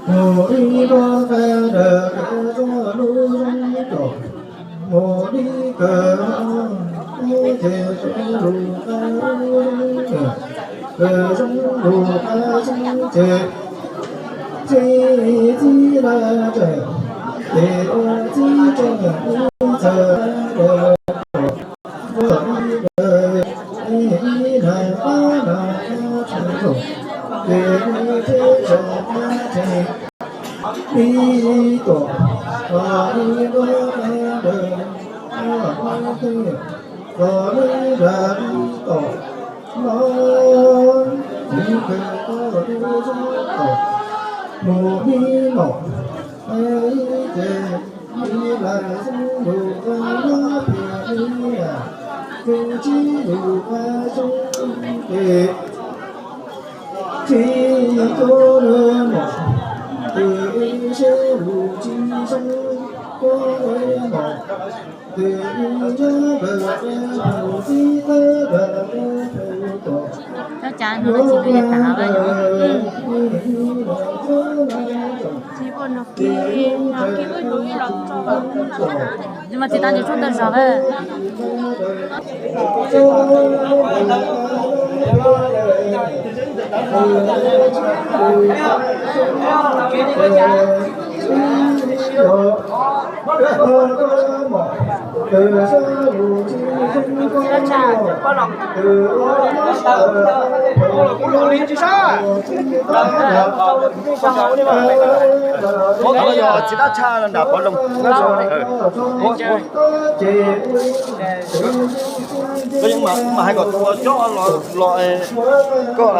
Mus ib lub qab ntawm kawg txog lub zoo cov, mus ib kawg ces txog lub qab zoo, kawg zoo lub qab zoo ces txij txij lawm tseem ces ua txij tseem ib txawm lawm. Mus ib los, ces ib lawm xub lus ua lub pim ib yam, tus tsib lus ua xub ces tsis cuag lwm mom, tus ib seb lus tsis zoo cuag lwm mom, tus ib nyob ntawm qab phaum tib tawb ntawm qab phaum tuam. Mas tsis tau nws tsuag tau zog lawm. Txiv dab tshaj nram pov loog. Koj yeej mas hais kom tus ua cob los koj.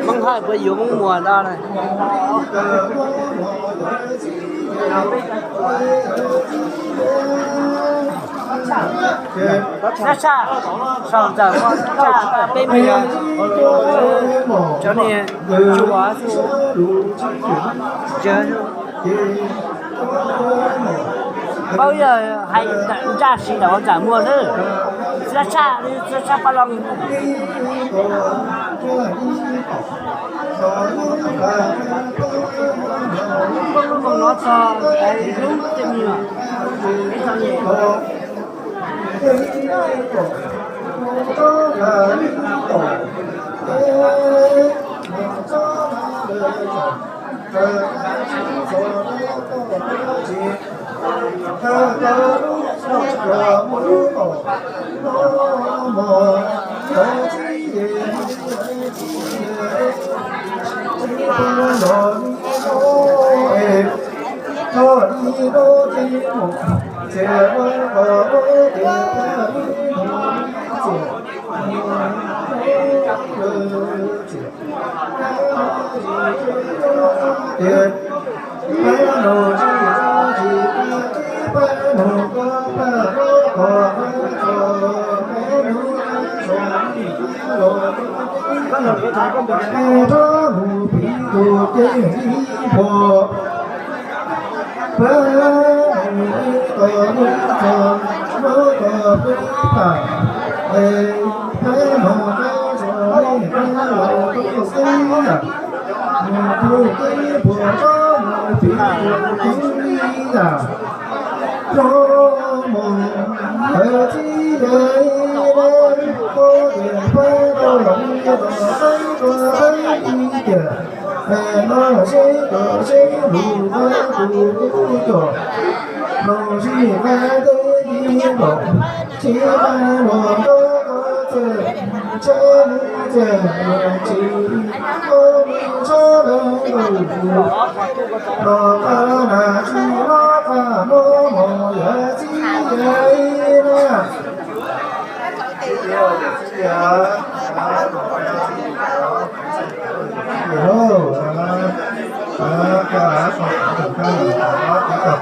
Mab Nqhaij puas yuav Hmoob Muas ntag na? Dab tshaj, sau ntawm ua dab tshaj peb me nyuam, cov niag tsuas, paub yog hais ntsaj si ntawm ua ntxawm muag xwb, txiv dab tshaj, txiv dab tshaj pab loo. Koj lub npoo no txog ib lub tej me nyuam, ib txog nyem.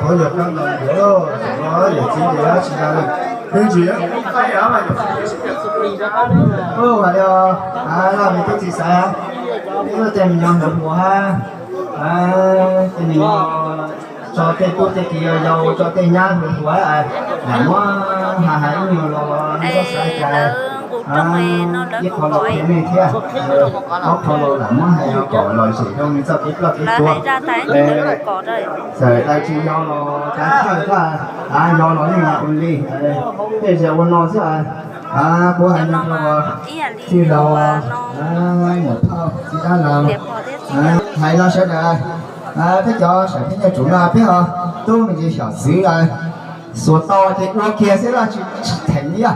Ua yog kab ntawd yog tseem no yog txiv yog tsis yog peb tsis. Ua li, laj me tub txiv xaiv, ib lub tej me nyuam hluas hluas hab, tej me nyuam tso tej tub tej kiv yau yau, tso tej nyab hluas hluas, lam muab hais hais ib nyuag los nej txhob xav cas, ib qho los qhia nej thiab, ob qho los lam muab hais kom lom zem rau nej txoj kev ploj kev tuag. Txawm dai tsis yau los kav thawj, yau los yeej ua li, tej zaum ua no xwb. Kuv hais no rau tij laug, muam phauj, txiv dab laug, hais no sawv daws, peb cov saib peb nyob tsum no peb ho tub me ntsis xyom txwv, xuas tau ces ua kiag xwb los tsis theem li os.